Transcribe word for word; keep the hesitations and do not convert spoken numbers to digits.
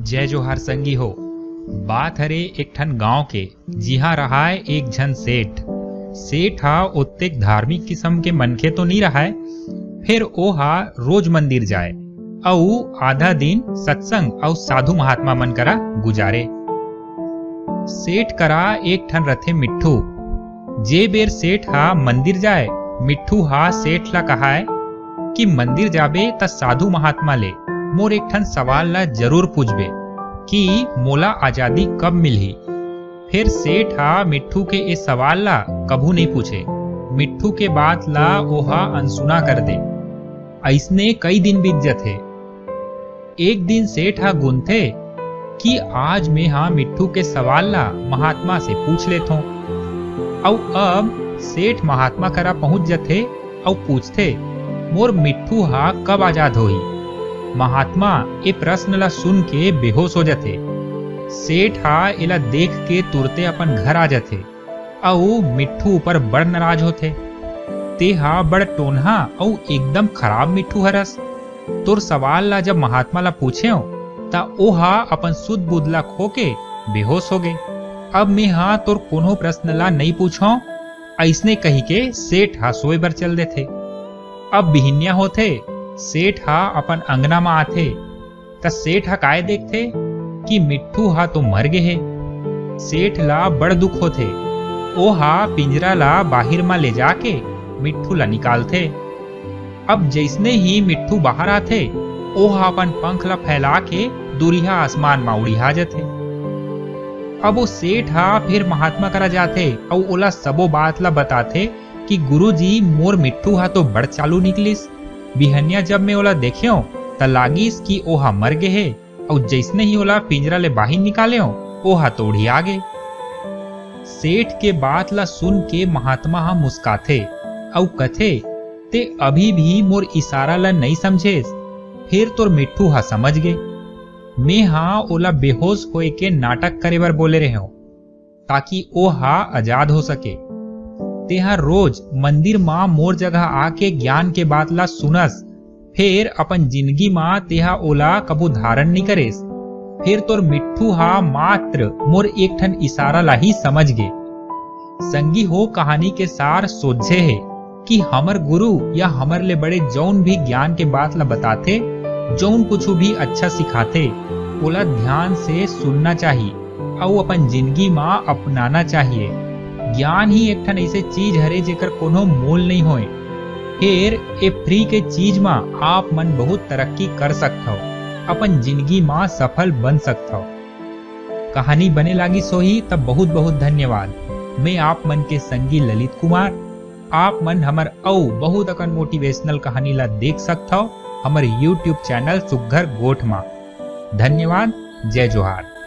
जय जोहार संगी हो। बात हरे एक ठन गांव के, जिहां रहाय एक झन सेठ। सेठ हा ओतेक धार्मिक किसम के मनखे तो नी रहाय, फेर ओ हा रोज मंदिर जाय अउ आधा दिन सत्संग अउ साधु महात्मा मन करा गुजारे। सेठ करा एक ठन रथे मिट्ठू। जे बेर सेठ हा मंदिर जाय, मिट्ठू हा सेठ ला कहाय कि मंदिर जाबे त साधु महात्मा ले मोर एक ठन सवाल ला जरूर पूछबे कि मोला आजादी कब मिलही। फेर सेठ हा मिट्ठू के ए सवाल ला कभू नइ पूछे। मिट्ठू के बात ला ओहा अनसुना कर दे। अइसने कई दिन बीत जथे। एक दिन सेठ हा गुनथे कि आज मेहा मिट्ठू के सवाल ला महात्मा से पूछ लेथों। अउ अब सेठ महात्मा करा पहुंच जथे अउ पूछथे, "मोर मिट्ठू हा कब आजाद होही?" महात्मा ए प्रश्न ला सुन के बेहोश हो जथे। सेठ हा एला देख के तुरते अपन घर आ जथे अउ मिट्ठू ऊपर बड़ नाराज होथे। "तेहा बड़ टोनहा अउ एकदम खराब मिट्ठू हरस। तोर सवाल ला जब महात्मा ला पूछेंव, त ओहा अपन सुध बुध ला खो के बेहोश हो गे। अब मेहा तोर कोनो प्रश्न ला नइ पूछों," अइसने कहिके सेठ हा सोए बर चल देथे। अब बिहिनिया होथे, सेठ हा अपन अंगना म आथे, त सेठ हा काय देखथे कि मिट्ठू हा तो मर गे हे। सेठ ला बड़ दुख होथे। ओ हा पिंजरा ला बाहिर म ले जाके मिट्ठू ला निकालथे। अब जइसने ही मिट्ठू बाहर आथे, ओ हा अपन पंख ला फैला के दूरिहा आसमान म उड़िहा जथे। अब ओ सेठ हा फिर महात्मा करा जाथे अउ ओला सबो बात ला बताथे कि "गुरुजी, मोर मिट्ठू हा तो बड़ चालू निकलिस। बिहनिया जब मैं ओला देखेंव, त लागिस कि ओ हा मर गे हे, अउ जइसने ही ओला पिंजरा ले बाहिर निकालेंव, ओ हा तो उड़िहा गे।" सेठ के बात ला सुन के महात्मा हा मुस्काथे अउ कथे, "ते अभी भी मोर इशारा ला नइ समझेस, फेर तोर मिट्ठू हा समझ गे। मैं हा ओला बेहोश होए के नाटक करे बर बोले रहेंव, ताकि ओ हा आजाद हो सके। तेहा रोज मंदिर म मोर जगह आके ज्ञान के बात ला सुनस, फेर अपन जिंदगी म तेहा ओला कभू धारण नइ करेस, फेर तोर मिट्ठू हा मात्र मोर एक ठन इशारा ला ही समझ गे।" संगी हो, कहानी के सार सोझे हे कि हमर गुरु या हमर ले बड़े जउन भी ज्ञान के बात ला बताथे, जउन कुछु भी अच्छा सिखाथे, ओला ध्यान से सुनना चाही अउ अपन जिंदगी म अपनाना चाहिए। ज्ञान ही एक ठन अइसे चीज हरे जेकर कोनो मोल नइ होय। फेर ए फ्री के चीज म आप मन बहुत तरक्की कर सकथव, अपन जिंदगी म सफल बन सकथव। कहानी बने लागिस होही त बहुत बहुत धन्यवाद। मैं आप मन के संगी ललित कुमार। आप मन हमर अउ बहुत अकन मोटिवेशनल कहानी ला देख सकथव हमर YouTube चैनल सुग्घर गोठ म। धन्यवाद। जय जोहार।